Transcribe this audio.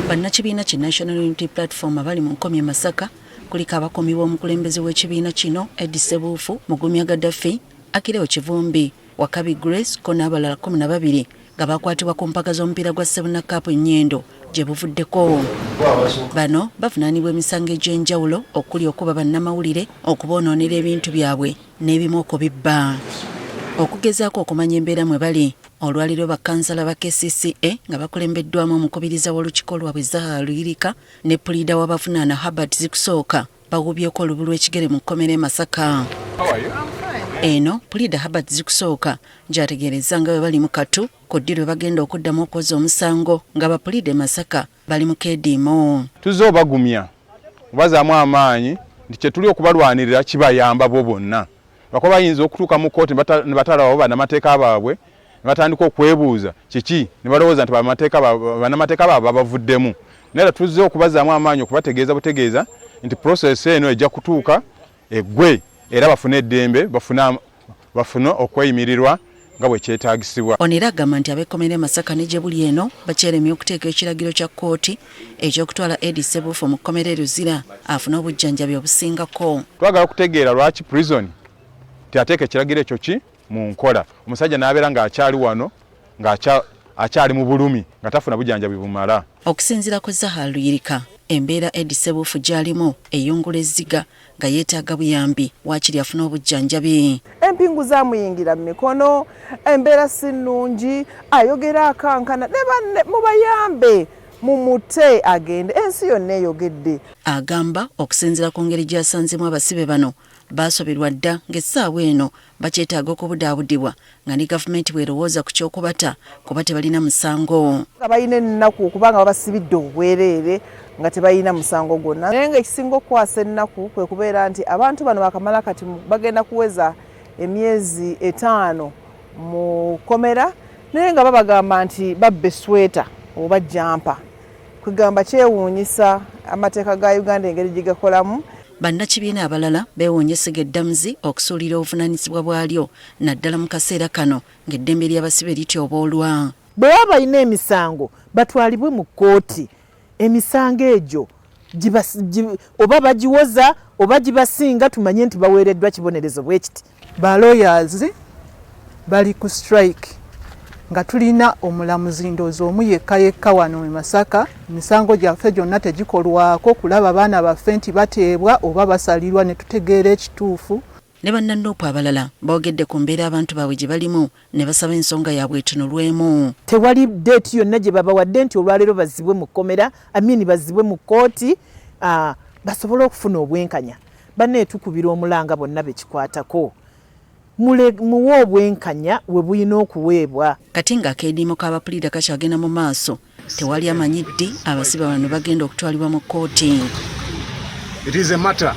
Bannakibiina ki National Unity Platform abali mu nkomi e Masaka kuliko abakuumi b'omukulembeze w'ekibiina kino Eddie Ssebuufu, Mugumya Gaddafi, Akireo Kivumbi, Wakabi Grace ko n'abalala 12 nga bakwatibwa ku mpaka z'omupiira gwa Ssebuna Cup e Nyendo gye buvuddeko. Bano bavunaanibwa emisango egy'enjawulo okuli okuba bannamawulire, okuboonoonera ebintu byabwe n'ebimu okubibba. Okugezaako okumanya embeera mwe bali, olwaleero bakkansala ba KCCA nga bakulembeddwamu omukubiriza w'olukiiko lwabwe Zaha Luyirika ne puliida w'abavunaana Herbert Zikusooka bawubyeko olubu lw'ekigere mu kkomera e Masaka. Eno puliida Herbert Zikusooka gy'ategeerezza nga bwe bali mu kattu ku ddi lwe bagenda okuddamu okwoza omusango nga bapuliida e Masaka bali mu keediimo. Tuzze obagumya, obazaamu amaanyi nti kye tuli okubalwanirira kibayamba bo bonna lwakuba bayinza okutuuka mu kkooti ne batalaba bannamateeka baabwe ne batandika okwebuuza kiki ne balowooza nti bannamateeka baabwe babavuddemu naye era tuzze okubazaamu amaanyi okubategeeza butegeeza nti process eno ejja kutuuka eggwe era bafune eddembe bafune okweyimirirwa nga bwe kyetaagisibwa. Ono era agamba nti ab'ekkomera e Masaka ne gye buli eno bakyeremye okuteeka ekiragiro kya kkooti eky'okutwala Eddie Ssebuufu mu kkomera e Luzira afune obujjanjabi obusingako. Twagala okutegeera lwaki prison teyateeka ekiragiro ekyo ki mu nkola omusajja n'abeera ng'akyali wano ng'akyali mu bulumi nga tafuna bujjanjabi bumala. Okusinziira ku Zaha Luyirika, embeera Eddie Ssebuufu gy'alimu eyungula ezziga nga yeetaaga buyambi waakiri afune obujjanjabi. Empingu zaamuyingira mu mikono, embeera si nnungi, ayogera akankana ne banne mubayambe mumute agende, ensi yonna eyogedde. Agamba okusinziira ku ngeri gy'asanzeemu abasibe bano baasoberwa dda ng'essaawa eno bakyetaaga okubudaabudibwa nga ne gavumenti bw'erowooza ku ky'okubata kuba tebalina musango. Nga balina ennaku okuba nga babasibidde obwereere nga tebalina musango gwonna, naye nga ekisinga okukwasa ennaku kwe kubeera nti abantu bano bakamala kati bagenda kuweza emyezi 5 mu kkomera, naye nga babagamba nti babba esweta oba jampa. Kwegamba kyewuunyisa amateeka ga Uganda engeri gye gakolamu. Bannakibiina abalala beewuunya essiga eddamuzi okusuulira obuvunaanyizibwa bwalyo naddala mu kaseera kano ng'eddembe ly'abasibe lityoboolwa. Bwe baba balina emisango batwalibwe mu kkooti, emisango egyo oba bagiwoza oba gibasinga tumanye nti baweereddwa kibonerezo bwe kiti. Ba lawyers bali ku strike nga tulina omulamuzi ndowooza omu yekka yekka wano e Masaka. Emisango gyaffe gyonna tegikolwako kulaba baana baffe nti bateebwa oba basalirwa ne tutegeera ekituufu. Ne banna-Nup abalala boogedde ku mbeera abantu baabwe gye balimu ne basaba ensonga yaabwe etunulwemu. Tewali date yonna gye babawadde nti olwaleero bazzibwe mu kkomera, I mean bazzibwe mu kkooti basobole okufuna obwenkanya. Bannaye tukubira omulanga bonna be kikwatako muwe obwenkanya we bulina okuweebwa. Kati ng'akeediimo k'abapuliida kakyagenda mu maaso, tewali amanyi ddi abasibe bano bagenda okutwalibwa mu kkooti. It is a matter